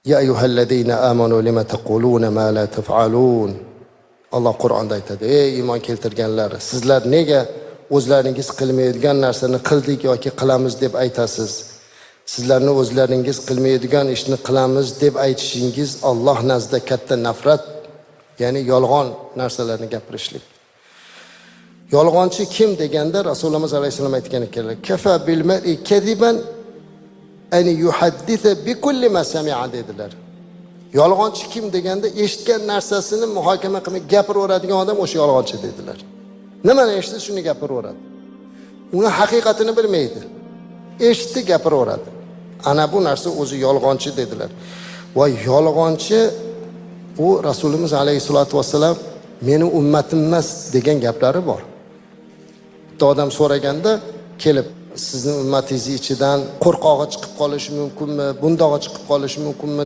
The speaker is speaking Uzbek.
Ya ayyuhallazina amanu lima taquluna ma la taf'alun. Alloh Qur'onda aytadi: "Ey iymon keltirganlar, sizlar nega o'zlaringiz qilmaydigan narsani qildik yoki qilamiz deb aytasiz? Sizlarni o'zlaringiz qilmaydigan ishni qilamiz deb aytishingiz Alloh nazdida katta nafrat, ya'ni yolg'on narsalarni gapirishlik." Yolg'onchi kim deganda Rasululloh alayhissalom aytgan ekanlar: "Kafa bil mar'i kadiban an yuhaddisa bi kulli ma sami'a" dedilar. Yolg'onchi kim deganda eshitgan narsasini muhokama qilmay gapiraveradigan odam o'sha yolg'onchi dedilar. Nimani eshitdi, shuni gapiraveradi. Uni haqiqatini bilmaydi. Eshitdi, gapiraveradi. Ana bu narsa o'zi yolg'onchi dedilar. Va yolg'onchi u Rasulimiz alayhisolatu vassalam meni ummatim emas degan gaplari bor. Bitta odam so'raganda kelib, sizni ummatingiz ichidan qo'rqog'i chiqib qolishi mumkinmi, bundog'i chiqib qolishi mumkinmi?